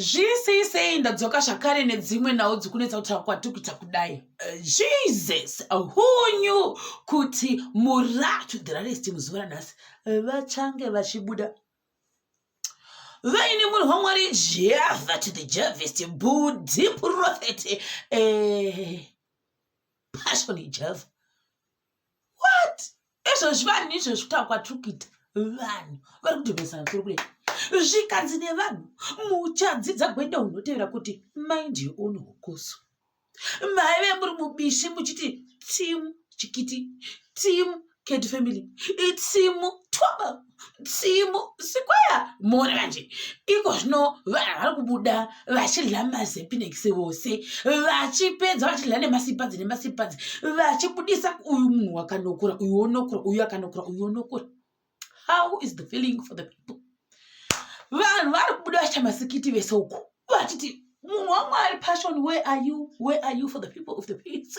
Zviri sei ndadzoka zvakare nedzimwe nhau dzikunetsa kutaura kwatiri kuita kudai. Jesus who knew kuti muratu the rarest muzuva ranhasi vachange vachibuda vaine munhu waMwari Jehovha to the Javist Budi prophet eh, Passion Java. What? Izvozvi vanhu izvozvi kutaura kwatiri kuita vanhu vari kudhomesana musoro kudai zvikanzi nevanhu muchadzidza gwenda unotevera kuti mind your own hokoso maive muri mubishi muchiti team chikiti team cat family team twaba team square moona manje iko zvino vanhu vari kubuda vachidya mazepinekisi vose vachipedza vachidya nemasipadzi nemasipadzi vachibudisa uyu munhu wakanokura uyu wonokura uyu akanokura uyu wonokura. How is the feeling for the people? Vanhu vari kubuda vachiita masikiti vese uko vachiti munhu waMwari Passion, where are you, where are you for the people of the peace?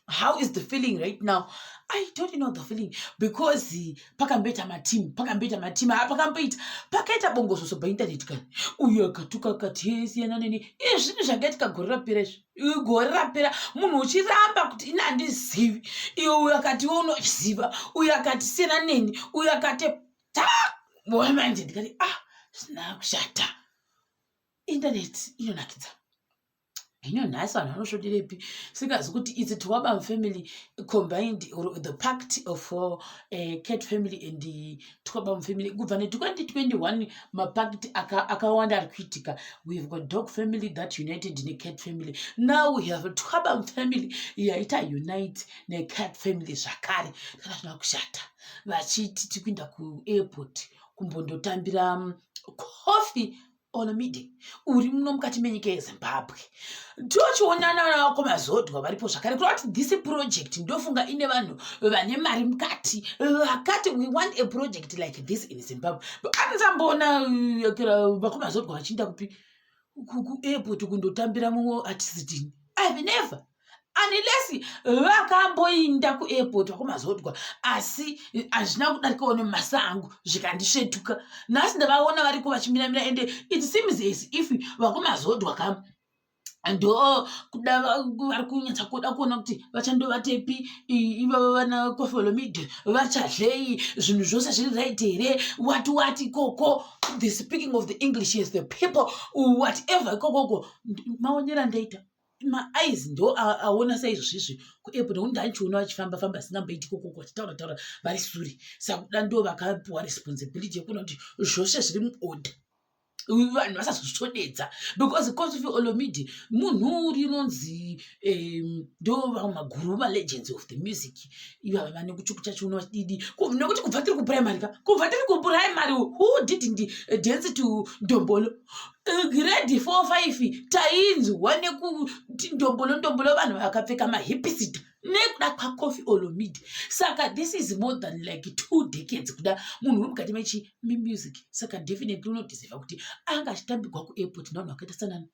How is the feeling right now? I don't know the feeling because pakamboita matimu, pakamboita matimu, pakamboita pakaita bongozozo painternet kani. Uyu akatuka akati siyana neni. Izvi zvinhu zvakaitika gore rapera izvi. Gore rapera munhu uchiramba kuti ini handizivi. Iwe uyu akati iwe unoziva, uyu akati siyana neni, uyu akati ta manje ndikati ah zvina kushata. Internet inonakidza. Hino nhasi vanhu vanosvodirepi singazi kuti it's Twabam family combined or the pact of cat family and the Twabam family. Kubva ne2021 mapact akawanda ari kuitika. We've got dog family that united necat family. Now we have Twabam family yaita unite necat family zvakare. Kana zvina kushata vachiti tikuenda kuairport kumbondotambira Koffi Olomide uri muno mukati menyika yeZimbabwe. Tochionana navakomazodwa varipo zvakare kureva kuti this project ndofunga ine vanhu vane mari mukati vakati we want a project like this in Zimbabwe. Andisamboona vakomazodwa vachienda kupi kuairport kundotambira mumwe artist. I've never, unless vakamboinda kuairport vakomazodwa, asi hazvina kudarikawo nemumasa angu zvikandisvetuka. Nhasi ndavaona variko vachimiramira ende it seems as if vakomazodwa kam ndo kuda vari kunyatsa kuda kuona kuti vachandovatepi ivava vana Koffi Olomide, vachahlei zvinhu zvose zviri right here, what what ikoko. The speaking of the English is the people whatever ikokoko. Maonero andaita maeyes ndo aona saizvozvizvi kuairport nekuti ndandichiona vachifamba famba asingamboiti ikokoko vachitaura taura vari sure. Saka kuda ndo vakapiwa responsibility yekuona kuti zvose zviri muorder, vanhu vasazosvodedza, because Koffi Olomide munhu uri unonzi ndo vamwe maguru malegends of the music ivava vane kuchukucha chiuno vachididi nekuti kubva tiri kuprimary ka, kubva tiri kuprimary, who didn't dance to ndombolo? Grade 4 5 tainzwa nekuti ndombolo ndombolo, vanhu vakapfeka mahipisita nekuda kwaKoffi Olomide. Saka this is more than like 2 decades kuda munhu uri mukati mechi memusic. Saka definitely unodeserva kuti anga achitambirwa kuairport nevanhu vakaita sanani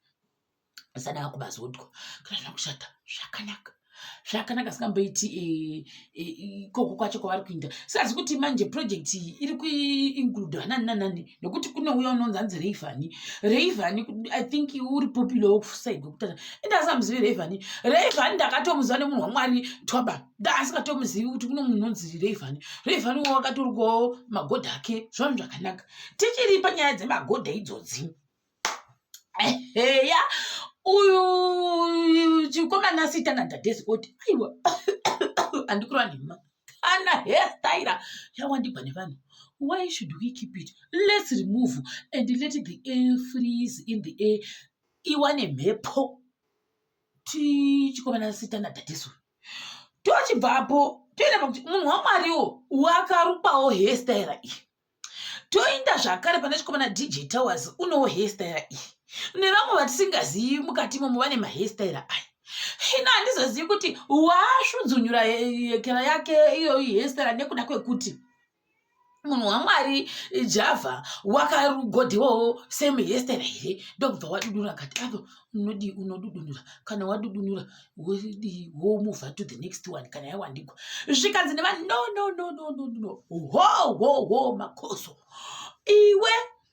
sana vakumazodwa. Kana zvina kushata, zvakanaka zvakanaka singamboiti ikoko kwacho kwavari kuinda. Sazi kuti manje project iyi iri kuinclude vanani nanani nekuti kune uya unonzi anzi Rayvanny. Rayvanny I think uri popular wokuside kwekutata ende asingamuzivi Rayvanny. Rayvanny ndakatomuziva nemunhu waMwari Twaba, ndaasingatomuzivi kuti kune munhu unonzi Rayvanny. Rayvanny wo wakatorwawo magodha ake zvanhu zvakanaka. Tichiri panyaya dzemagodha idzodzi, eya, uyu chikomana sitana dhadhesi oti aiwa handikurwa nhema, kana hairstyle yawandigwa nevanhu, why should we keep it? Let's remove and let the air freeze in the air, iwane mhepo. Tichikomana sitana dhadhesi tochibvapo toenda pakuti munhu waMwariwo wakarukwawo hairstyle iyi. Toenda zvakare pane chikomana DJ Towers, unowo hairstyle iyi nevamwe vatisingazivi mukati imomo vane mahairstyle aya. Hino handizozivi kuti wasvudzunyura yekera yake iyoyi hairstyle nekuda kwekuti munhu waMwari Java wakagodhiwawo same hairstyle here, ndokubva wadudunura akati apo unodii unodudunura, kana wadudunura wodii womove to the next one kana yawandigwa. Zvikanzi nevanhu, no, no, no, no, no, no, ho ho ho, makoso. Iwe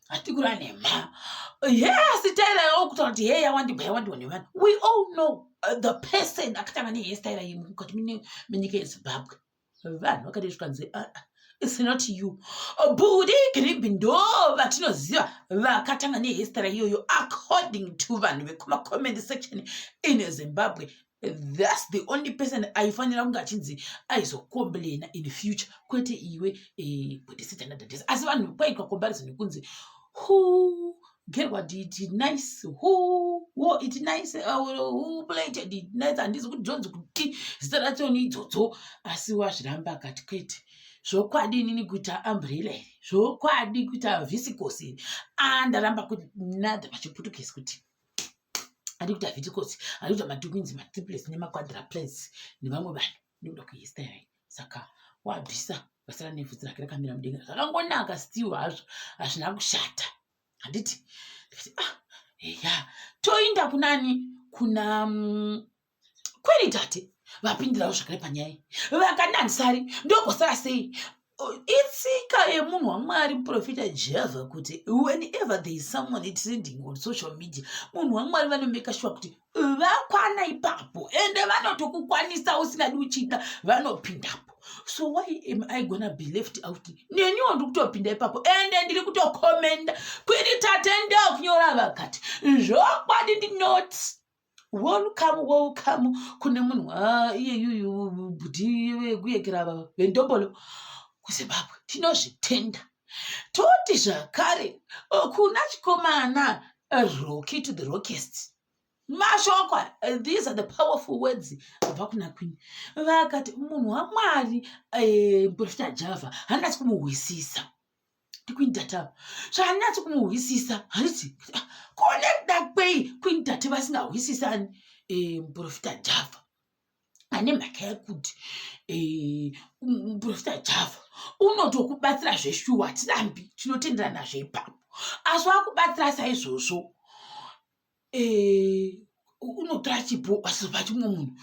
hatikura nhema. Hairstyle yaukutaura kuti hey yawandibwa yawandiwa nevanhu. We all know the person akatanga nehairstyle iyi mukati menyika yeZimbabwe. Vanhu vakadii zvikanzi ah, ah, it's not you. Budi Gribhi ndo vatinoziva vakatanga nehairstyle iyoyo according to vanhu vekuma-comment section in Zimbabwe. That's the only person aifanira kunge achinzi aizokomplaina in future, kwete iwe bwedese. Asi vanhu kwaitwa comparison yekunzi who gerwa did nice, who wore it nice, who plated it nice. Handizi kuti dzonzi kuti zita rachoni idzodzo, asi wazviramba akati kwete, zvokwadi inini kuita umbrella here, zvokwadi kuita viscose here, andaramba kunadha pachiputukezi kuti andi kuita viscose, andi kuita matwins, matriplets nemaquadruplets nevamwe vanhu nekuda kwehairstyle. Saka wabvisa vasara nevhudzi rake rakamira mudenga, zvakangonaka still hazvo, hazvina kushata, handiti? Ndikati ah, eya, toinda kunani? Kuna Queen Tate. Vapindirawo zvakare panyaya vakananisari ndogosara sei. Itsika yemunhu waMwari muprofita Java kuti whenever there is someone trending on social media, munhu waMwari vanomeka sure kuti vakwana ipapo, ende vanotokukwanisa usingadi uchida, vanopindapo. So why am I gonna be left out? Neniwo ndiri kutopinda ipapo, ende ndiri kutokomenda Queen Tate ndokunyora vakati zvokwadi ndinoti welcome, welcome kune munhu iyeyuyu bhudhi vekuyekera vendombolo kuZimbabwe, tinozvitenda. Toti zvakare kuna chikomana Rocky to the Rockest, mashoko, these are the powerful words abva kuna Queen. Vakati munhu waMwari muprofita Java handinatsi kumuhwisisa. NdiQueen Tate zvahandinatsi kumuhwisisa, handiti? Konekuda kwei Queen Tate vasingahwisisani muprofita Java? Ane mhaka yekuti muprofita Java unotokubatsira zveshuwa, tirambi tinotenderana nazvo ipapo, asi wakubatsira saizvozvo unotora chipo asizopa chimwe munhu.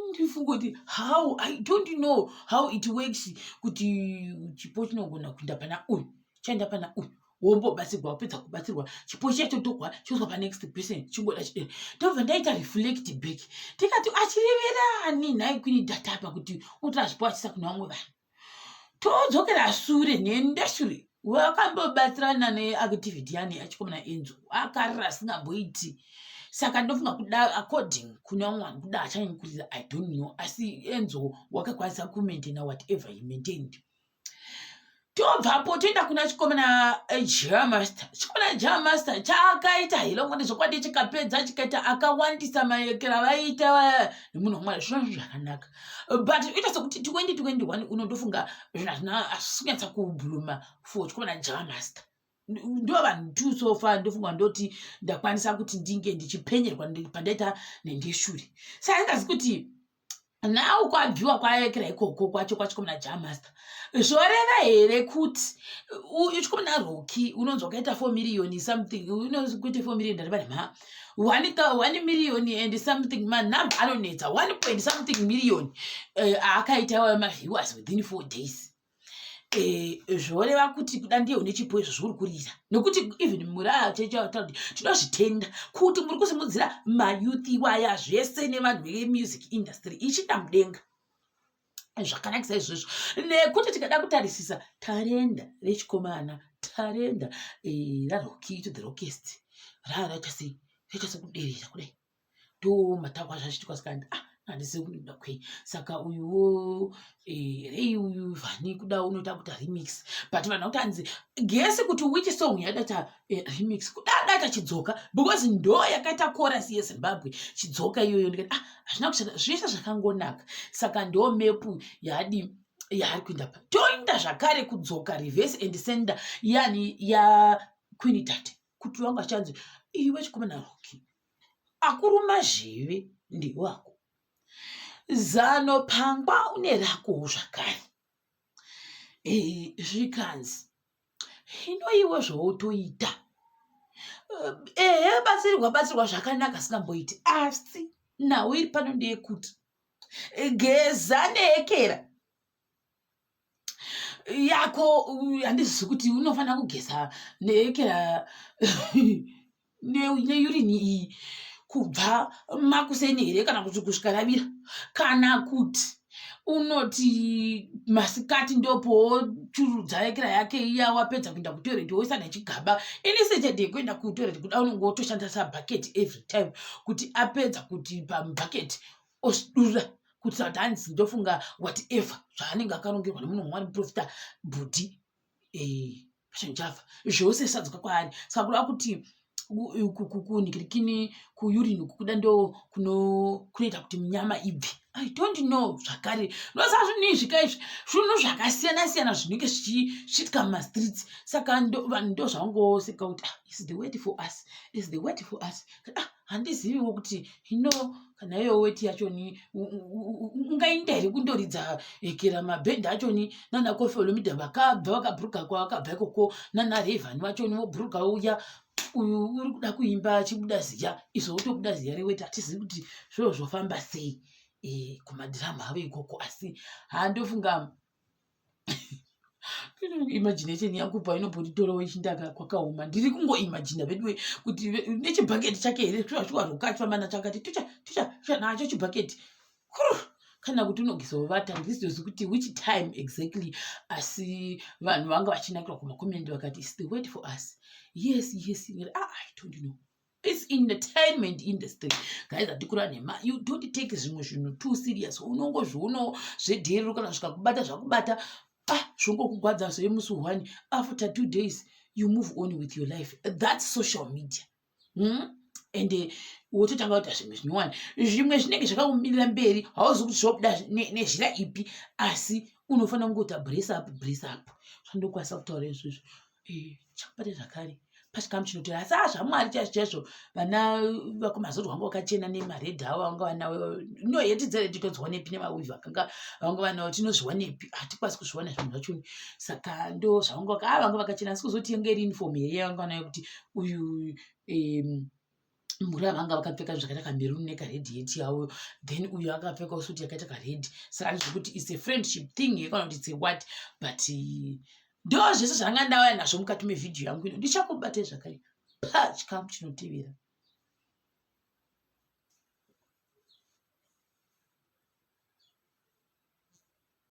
Ndifunga kuti how, I don't know how it works, kuti chipo chinogona kuinda pana uyu, chaenda pana uyu, wombobatsirwa, wapedza kubatsirwa, chipo chiya chotogwa choiswa panext person, chingoda chidero. Ndobva ndaita reflect back, tikati achireverani nhai Queen Tate apa kuti unotora zvipo achiisa kune vamwe vanhu? Todzokera sure nendeshure, wakambobatsirana neactivity yani achikomana Enzo, akarira asingamboiti. Saka ndofunga kuda according kune vamwe vanhu kuda achanyanyokurira, I don't know, asi Enzo wakakwanisa kumaintaina whatever he maintained. Tobvapo toenda kuna chikomana Jamaster. Chikomana Jamaster chakaita hilongo nezvokwadi, chikapedza chikaita akawandisa mayekera vaita nemunhu wamwari, zvinazvo zvakanaka, but ita sekuti 2021 unondofunga zvinhu hazvina hazvisi kunyatsa kubluma for chikomana Jamaster. Ndo vanhu two so far ndofunga ndoti ndakwanisa kuti ndinge ndichipenyerwa pandaita nendeshure. Saka ingazi kuti now kwabviwa kwayekera ikoko kwacho kwachikomana Jamaster, zvoreva here kuti uyu chikomana Rocky unonzi wakaita 4 million something, unonzi kuite 4 million, ndareva nemha 1 million and something, manhamba anonetsa, 1 point something million aakaita iwayo maviewers within 4 days, zvoreva kuti kuda ndiye une chipo izvo zvauri kurira? Nekuti even muri chechi tinozvitenda kuti muri kusimudzira mayouth iwaya zvese nevanhu vemusic industry ichiita mudenga zvakanakisa izvozvo, nekuti tikada kutarisisa tarenda rechikomana, tarenda raRocky to the Rockest raaraita sei, raita sekuderera kudai, ndo matakwa zvachiitwa. Saka ah, handisi kuda kwei. Saka uyuwo rei uyu vhani kuda unoita kuita remix, but vanhu vakuti hanzi guess kuti which song yadaita remix. Kuda adaita Chidzoka, because ndo yakaita chorus yeZimbabwe, Chidzoka iyoyo. Ndikati ah, hazvina kushata, zvese zvakangonaka. Saka ndo mepu yaadi yaari kuenda pa. Toenda zvakare kudzoka reverse and sender yani yaQueen Tate, kuti vangu achanzi iwe chikomana Rocky akuruma zvivi ndewako, zano pangwa une rakowo zvakare. Zvikanzi hino iwe zvautoita, ehe, batsirwa batsirwa zvakanaka, singamboiti, asi nhau iri pano ndeyekuti Geza neekera. Yako handizivi kuti unofanira kugeza nekera neurine iyi kubva makuseni here kana kuti kusvika ravira, kana kuti unoti masikati ndopochurudza yekera yake iya, wapedza kuenda kutoilet woisa nechigaba. Instead yekuenda kutoilet kuda, unonge wotoshandisa bucket every time, kuti apedza kuti pabucket osvidurira, kuitira kuti hanzi ndofunga whatever zvaanenge akarongerwa nemunhu wamwari, muprofita bhudhi Passion Java, zvose zvisadzoka kwaari. Saka kuda kuti kunhikirikini kuurine uku kuda ndo kunoita kuti munyama ibve. I don't know zvakare. Ndosa zvinhu izvi ka, izvi zvinhu zvakasiyana siyana zvinenge zvichiitika mumastreets. Saka vanhu ndo zvavangoseka kuti, "Ah, is the word for us, is the word for us." Ah, handiziviwo kuti hino kana iyo weti yachoni ungainda here kundoridza ekera mabhendi achoni. Nana Koffi Olomide vakabva vakabhuruka kwavakabva ikoko, nana Rayvanny vachoni vobhuruka uya. Uyu uri kuda kuimba achibuda ziya, izvo wotobuda ziya reweti. Hatizivi kuti zviro zvofamba sei kumadhirama avo ikoko. Asi handofunga imagination yangu painombonditorawo ichindaka kwakaoma. Ndiri kungoimagina veduwe kuti nechibhaketi chake here, shuwa achifamba nacho akati tucha tucha tucha nacho chibhaketi, kana kuti unogeza. Handisizozi kuti which time exactly, asi vanhu vanga vachinakirwa kumacomments vakati, "Is the word for us?" Yes. Ah, I don't know, it's entertainment industry, guys. Hatikura nhema. You don't take zvimwe zvinhu too serious. Unongozvionawo zvedherero, kana zvikakubata zvakubata. Ah, zvongokugwadza zvemusi one. After 2 days you move on with your life. That's social media, And wototanga kuita zvimwe zvinyowani, zvimwe zvinenge zvakakumirira mberi. Hauzi kuti zvobuda nezhira ipi, asi unofanira kungoita brace up, brace up. Zvandokwanisa kutaura izvozvo. Chakubata zvakare pachikamu chinotora. Asi azvamwari chaizvo chaizvo, vana vakomazorwa vanga vakachena nemaredhi avo vanga vanawo. No heti dzered todziwanepi? Nemaweave akanga vanga vanawo tinozviwanepi? Hatikwanisi kuzviwana zvinhu zvachoni. Saka ndo zvavanga vanga vakachena. Asi kuzoti yange iri uniform here yavanga vanayo, kuti uyu mura vanga vakapfeka zvakaita kameruni nekared hat yavo, then uyu akapfekawo suti yakaita kared. Saka ndezvekuti it's a friendship thing here kana kuti it's a what? But ndo zvese zvanga ndauya nazvo mukati mevhidhiyo yangu ino. Ndichakubatai zvakare pachikamu chinotevera.